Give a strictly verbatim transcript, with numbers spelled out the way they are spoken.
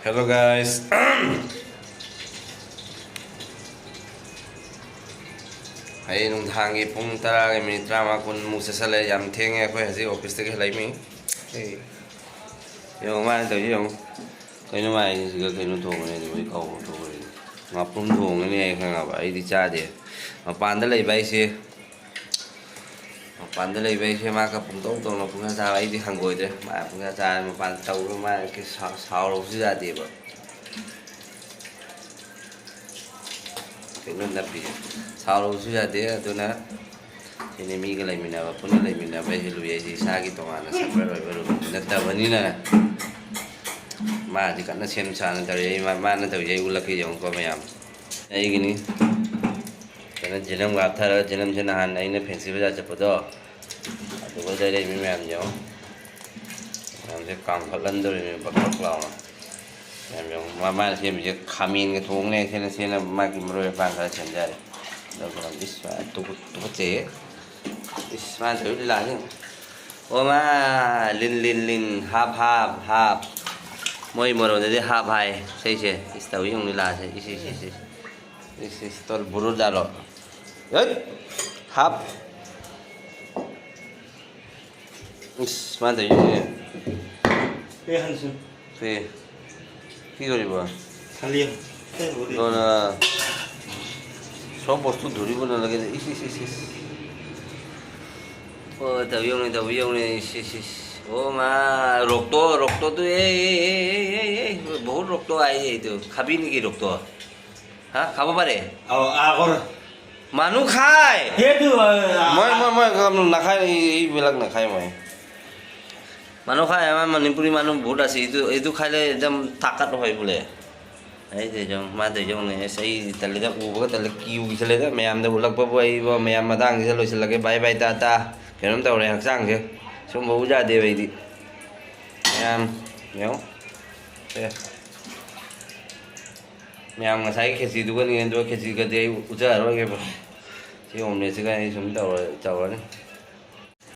Hello guys. ꯍꯌꯦꯡ ꯅꯨꯡꯗꯥꯡꯒꯤ ꯄꯨꯡ ꯇꯔꯥꯒꯤ ꯃꯤꯅꯤꯠ ꯇꯔꯥꯃꯉꯥ ꯀꯨꯟꯃꯨꯛ ꯆꯠꯁꯜꯂꯦ꯫ ꯌꯥꯝ ꯊꯦꯡꯉꯦ꯫ ꯑꯩꯈꯣꯏ ꯍꯧꯖꯤꯛ ꯑꯣꯐꯤꯁꯇꯒꯤ ꯍꯜꯂꯛꯏꯃꯤ꯫ ꯑꯦ, ꯌꯦꯡꯉꯣ ꯃꯥꯅ ꯇꯧꯔꯤꯁꯦ ꯌꯦꯡꯉꯣ꯫ ꯀꯩꯅꯣ ꯃꯥꯏꯁꯤꯒ ꯀꯩꯅꯣ ꯊꯣꯡꯉꯅꯤ ꯑꯗꯨꯕꯨ ꯑꯩ ꯀꯥꯎꯕ ꯊꯣꯛꯈ꯭ꯔꯦ꯫ ꯉꯥꯄ꯭ꯔꯨꯝ ꯊꯣꯡꯉꯅꯤ ꯑꯩ ꯈꯪꯉꯕ꯫ ꯑꯩꯗꯤ ꯆꯥꯗꯦ꯫ ꯃꯄꯥꯟꯗ ꯂꯩꯕ ꯑꯩꯁꯦ ꯃꯄꯥꯟꯗ ꯂꯩꯕ ꯑꯩꯁꯦ ꯃꯥꯒ ꯄꯨꯡꯇꯧ ꯇꯧꯅ ꯄꯨꯡꯆꯥ ꯆꯥꯕ꯫ ꯑꯩꯗꯤ ꯍꯪꯒꯣꯏꯗ꯭ꯔꯦ꯫ ꯃꯥ ꯄꯨꯡꯆꯥ ꯆꯥꯔꯦ꯫ ꯃꯄꯥꯟꯗ ꯇꯧꯔꯒ ꯃꯥ ꯁꯥꯎ-, ꯁꯥꯎꯔꯕꯁꯨ ꯌꯥꯗꯦꯕ꯫ ꯀꯩꯅꯣ ꯅꯞꯄꯤꯁꯦ꯫ ꯁꯥꯎꯔꯕꯁꯨ ꯌꯥꯗꯦ꯫ ꯑꯗꯨꯅ ꯁꯤꯅꯤ ꯃꯤꯒ ꯂꯩꯃꯤꯟꯅꯕ, ꯄꯨꯟꯅ ꯂꯩꯃꯤꯟꯅꯕ ꯍꯥꯏꯁꯦ ꯂꯨꯏ ꯍꯥꯏꯁꯦ꯫ ꯏꯁꯥꯒꯤ ꯇꯣꯉꯥꯟꯅ separate ꯑꯣꯏꯕ room ꯅꯠꯇꯕꯅꯤꯅ ꯃꯥꯗꯤ ꯀꯟꯅ ꯁꯦꯝ ꯁꯥꯅ ꯇꯧꯔꯤ꯫ ꯑꯩ ꯃꯥ-, ꯃꯥꯅ ꯇꯧꯔꯤꯁꯦ ꯑꯩ ꯎꯠꯂꯛꯀꯦ ꯌꯦꯡꯉꯨꯀꯣ ꯃꯌꯥꯝ꯫ ꯑꯩꯒꯤꯅꯤ꯫ ꯀꯩꯅꯣ ꯖꯦꯅꯝꯒ ꯍꯥꯞꯊꯔꯒ, ꯖꯦꯅꯝꯁꯦ ꯅꯍꯥꯟ ꯑꯩꯅ ꯐꯦꯟꯁꯤ ꯕꯖꯥꯔ ꯆꯠꯄꯗꯣ ꯑꯗꯨꯒ ꯂꯩꯔꯛꯏ꯫ ꯃꯤ ꯃꯌꯥꯝ ꯌꯦꯡꯉꯣ꯫ ꯃꯌꯥꯝꯁꯦ ꯀꯥꯝꯈꯠꯍꯟꯗꯣꯔꯤꯅꯦ ꯕꯛ ꯕꯛ ꯂꯥꯎꯅ꯫ ꯃꯌꯥꯝ ꯌꯦꯡꯉꯣ꯫ ꯃꯥ-, ꯃꯥꯅ ꯁꯦꯝꯃꯤꯁꯦ ꯈꯥꯃꯦꯟꯒ ꯊꯣꯡꯅꯦ꯫ ꯁꯤꯅ, ꯁꯤꯅ ꯃꯥꯒꯤ ꯃꯔꯣꯏ ꯃꯄꯥꯡ ꯈꯔ ꯁꯦꯝꯖꯔꯦ꯫ ꯑꯗꯨꯒ ꯏꯁ, ꯇꯨꯀꯠ-, ꯇꯨꯀꯠꯆꯩꯌꯦ꯫ ꯏꯁ, ꯃꯥꯅ ꯇꯧꯔꯤ ꯂꯤꯂꯥꯁꯦ ꯌꯦꯡꯉꯣ꯫ ꯑꯣ ꯃꯥ, ꯂꯤꯟ, ꯂꯤꯟ, ꯂꯤꯟ, ꯍꯥꯞ, ꯍꯥꯞ, ꯍꯥꯞ꯫ ꯃꯣꯏ ꯃꯔꯣꯟꯗꯗꯤ ꯍꯥꯞ ꯍꯥꯏ꯫ ꯁꯤꯁꯦ ꯏꯁ ꯇꯧꯔꯤ ꯌꯦꯡꯉꯨ ꯂꯤꯂꯥꯁꯦ꯫ ꯏꯁ, ꯏꯁ, ꯏꯁ, ꯏꯁ꯫ ꯏꯁ, ꯏꯁ, ꯇꯣꯜ ꯕꯨꯔꯨ ꯖꯥꯠꯂꯣ? ꯍꯩꯠ! ꯍꯥꯞ! ꯏꯁ, ꯃꯥꯅ ꯇꯧꯔꯤꯁꯦ꯫ ꯀꯩ ꯍꯟꯁꯨ? ꯀꯩ? ꯀꯩꯗꯧꯔꯤꯕ? ꯈꯜꯂꯤ꯫ ꯀꯩꯗꯧꯔꯤ? ꯂꯣꯟꯅ ꯁꯣꯝ ꯕꯣꯁꯇꯨ ꯙꯨꯔꯤꯕꯨ ꯅꯂꯒꯦ꯫ ꯏꯁ, ꯏꯁ, ꯏꯁ, ꯏꯁ꯫ ꯑꯣ, ꯇꯧꯕꯤꯌꯣꯅꯦ, ꯇꯧꯕꯤꯌꯣꯅꯦ꯫ ꯏꯁ, ꯏꯁ, ꯏꯁ꯫ ꯑꯣ ꯃꯥ, ꯔꯣꯛꯇꯣ, ꯔꯣꯛꯇꯣ two, A, A, A, A, A, A, ꯕꯍꯨꯠ ꯔꯣꯛꯇꯣ I A two, ꯈꯥꯕꯤꯅꯤꯒꯤ ꯔꯣꯛꯇꯣ꯫ ꯍꯥ, ꯈꯥꯕ ꯐꯔꯦ? ꯑꯧ, ꯑꯥ, ꯍꯣꯏ꯫ মানু খায়। সেইটো, আহ, মই, মই, মই একদম নাখায়, এই, এইবিলাক নাখায় মই। মানু খায়, আমাৰ মণিপুৰী মানুহ বহুত আছে, এইটো, এইটো খালে একদম তাকত হয় বোলে। ꯑꯩꯗꯤ ꯌꯦꯡꯉꯨ, ꯃꯥꯗꯤ ꯌꯦꯡꯉꯨꯅꯦ, ꯑꯁ, ꯑꯩ ꯇꯜꯂꯤꯗ, ꯎꯕꯒ ꯇꯜꯂꯦ, ꯀꯤꯕꯨ ꯀꯤꯁꯜꯂꯦꯗ꯫ ꯃꯌꯥꯝꯗ ꯎꯠꯂꯛꯄꯕꯨ ꯑꯩꯕꯣ, ꯃꯌꯥꯝ ꯃꯇꯥꯡꯁꯤꯗ ꯂꯣꯏꯁꯤꯜꯂꯒꯦ꯫ ꯕꯥꯏ ꯕꯥꯏ, ꯇꯥ ꯇꯥ꯫ ꯀꯩꯅꯣꯝ ꯇꯧꯔꯦ ꯍꯛꯆꯥꯡꯁꯦ, ꯁꯨꯝꯕ ꯎ ꯌꯥꯗꯦꯕ ꯑꯩꯗꯤ꯫ ꯃꯌꯥꯝ ꯌꯦꯡꯉꯣ꯫ ꯑꯦ꯫ ꯃꯌꯥꯝ ꯉꯁꯥꯏꯒꯤ ꯈꯦꯆꯤꯗꯨꯒꯅꯤ, ꯑꯗꯨꯒ ꯈꯦꯆꯤꯒꯗꯤ ꯑꯩ ꯎꯠꯆꯔꯔꯣꯏꯒꯦꯕ꯫ ꯁꯤ omelette ꯁꯤꯒ ꯑꯩ ꯁꯨꯝ ꯇꯧꯔ-, ꯇꯧꯔꯅꯤ꯫